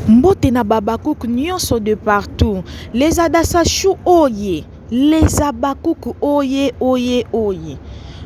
Mbote na b'Habacuc nionso de partout les Adassa chou oye les Habacuc oye oye oye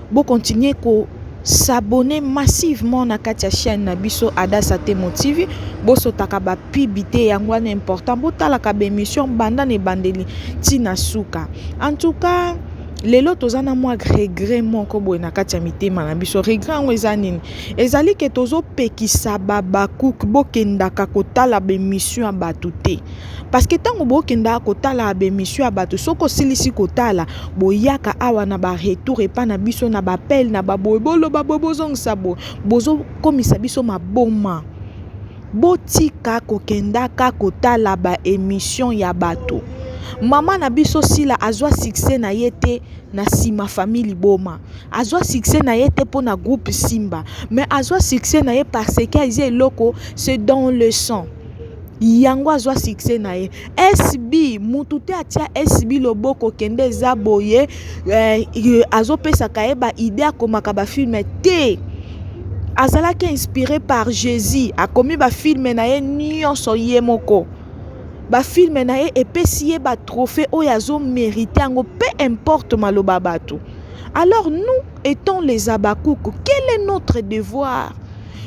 bo continuer ko s'abonner massivement na kati ya chaîne na biso Adassa Temo TV bosotaka ba pub te yango wana important botalaka ba émission banda na ebandeli ti na suka en tout cas lelo toza na mwa regret moko boye na kati ya mitema na biso regret yango eza nini Ezali ke tozo pekisa ba Habacuc bokendaka kotala ba emission ya batu te. Parce que tango bokendaka kotala ba emission ya batu soki osilisi kotala boyaka awa na ba retour epa na biso na ba appel na ba boye boloba boye bozongisa boye bozo komisa biso maboma. Botika kokendaka kotala ba emission ya batu. Maman na biso Sila azwa succès na ye te na sima famille liboma. Azwa succès na ye te pona groupe Simba mais azwa succès na ye parce que eza eloko c'est dans le sang. Yango azwa succès na ye. SB mutu te atia SB loboko kende eza boye eh, azopesaka ye ba idée akomaka ba film te. Azalaki inspiré par Jésus, akomi ba film na ye nyonso ye moko. Ba film na ye epesi ye ba trophée oyo azo mérite yango peu importe maloba bato. Alors nous étant les Habacuc, quel est notre devoir?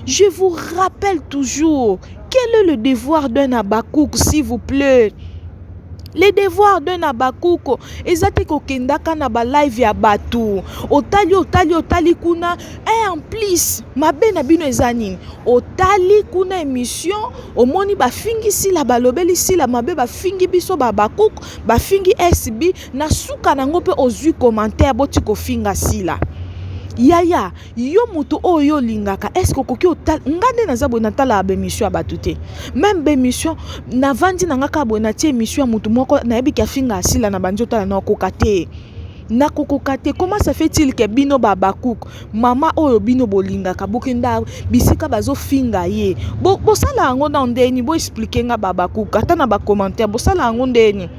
Je vous rappelle toujours, quel est le devoir d'un Habacuc, s'il vous plaît? Le devoir d'un Habacuc eza te kokendaka na ba live ya bato otali otali otali kuna et en plus mabe na bino eza nini otali kuna émission omoni bafingi sila balobeli sila mabe bafingi biso ba Habacuc bafingi SB na suka nango mpe ozwi commentaire boti kofinga sila yaya yo moto oyo olingaka est-ce okoki otala nga nde naza boye natalaka baémission ya bato te même baémission navandi na nga kaka boye natie émission ya motu moko nayebiki afinga asila na bandi otala nakoka te nakokoka te comment ça fait-il ke bino ba Habacuc mama oyo bino bolingaka bokenda bisika bazofinga ye bosala yango na ndeni boexpliquer nga ba Habacuc ata na bacommentaire bosala yango ndeni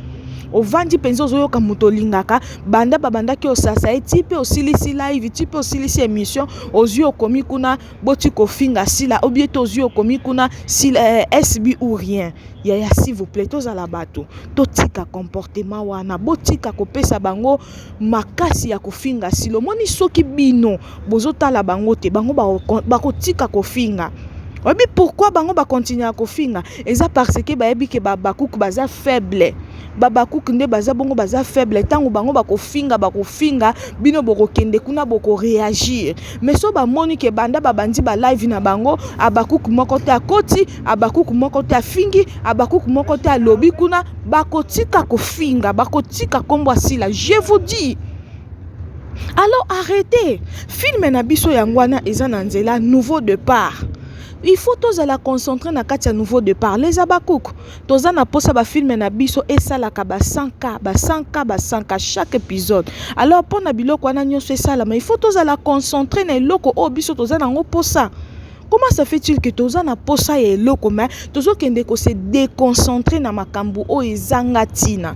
ovandi mpenza ozoyoka moto olingaka banda babandaki osasa ye ti mpe osilisi live ti mpe osilisi émission ozwi okomi kuna boti kofinga sila obie te ozwi okomi kuna sila eh, SB ou rien yaya s'il vous plaît tozala bato totika comportement wana botika kopesa bango makasi ya kofinga sila omoni soki bino bozotala bango te bango bakotika kofinga oyebi pourquoi bango bakontinue kofinga eza parce que bayebi ke ba Habacuc baza faible ba Habacuc nde baza bongo baza faible ntango bango bakofinga bakofinga bino bokokende kuna bokoréagir mais so bamoni ke banda babandi balive na bango Habacuc moko te akoti Habacuc moko te afingi Habacuc moko te alobi kuna bakotika kofinga bakotika nkombo asila je vous dis alors arrêtez film na biso yango wana eza na nzela nouveau départ il faut tozala concentré na kati ya nouveau départ les Habacuc toza na posa bafilm na biso esalaka ba 100K ba 100K ba 100K chaque épisode alors mpona biloko wana nyonso esalama il faut tozala concentré na eloko oyo biso toza nango posa comment ça fait-il que toza na posa ya eloko mais tozokende kose déconcentrer na makambo oyo ezanga ntina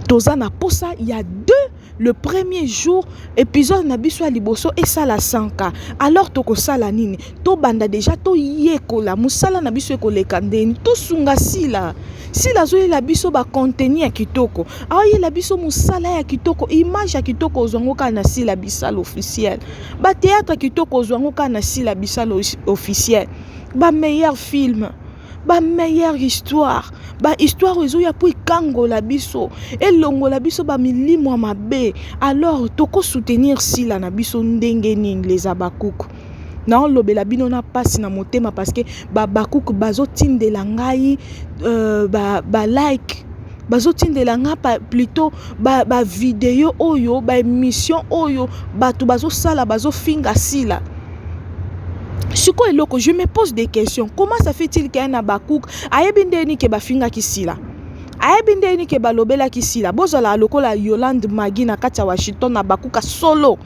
toza na posa ya deux le premier jour épisode na biso ya liboso esala 100K alors tokosala nini tobanda déjà toyekola mosala na biso ekoleka ndeni tosunga sila sila azoyela biso bacontenu ya kitoko aoyela biso mosala ya kitoko image ya kitoko ozwango kaka na sila bisala officiel bathéâtre kitoko ozwango kaka na sila bisala officiel bameilleur film bameilleure histoire bahistoire oyo ezoya mpo ekangola biso elongola biso bamilimo ya mabe alors tokosoutenir sila na biso ndenge nini les Habacuc naolobela bino na mpasi na motema parce que ba Habacuc bazotindela ngai euh, balike ba bazotindela nga plutôt bavideo ba oyo baémission oyo bato bazosala bazofinga sila sikoyo eloko je me pose des questions comment ça fait-il ke na Habacuc ayebi ndeni ke bafingaki sila ayebi ndeni ke balobelaki sila bozala lokola yolande magi na kati ya washington na Habacuc solo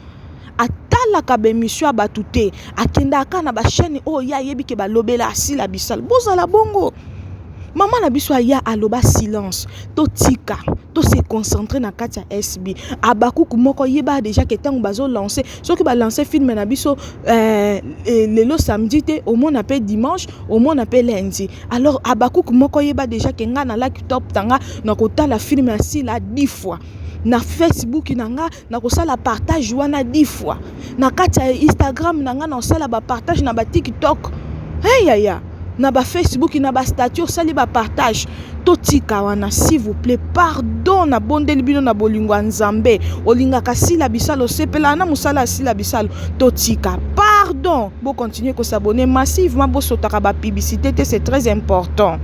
atalaka baémission ya bato te akendaka na bachaîne oyo ye ayebi ke balobela asila bisala bozala bongo. Mama na biso aya aloba silence. Totika to se concentrer na kati ya SB. Abakuku moko yeba déjà que tango bazo lancer, soki ba lancer film na biso lelo samedi te, omona pe dimanche, omona pe lundi. Alors Abakuku moko yeba déjà que nga na laptop tanga na kotala film ya Sila 10 fois. Na Facebook na nga na kosala partage wana 10 fois. Na kati ya Instagram na nga na kosala ba partage na ba TikTok. Hey yaya, na ba Facebook na ba statut osali ba partage. Totika wana s'il vous plaît, pardon na bondeli bino na bolingo ya Nzambe. Olingaka Sila Bisalo, sepela na mosala ya Sila Bisalo. Totika, pardon. Bo continuer ko s'abonner massivement, bo sotaka ba publicité te, c'est très important.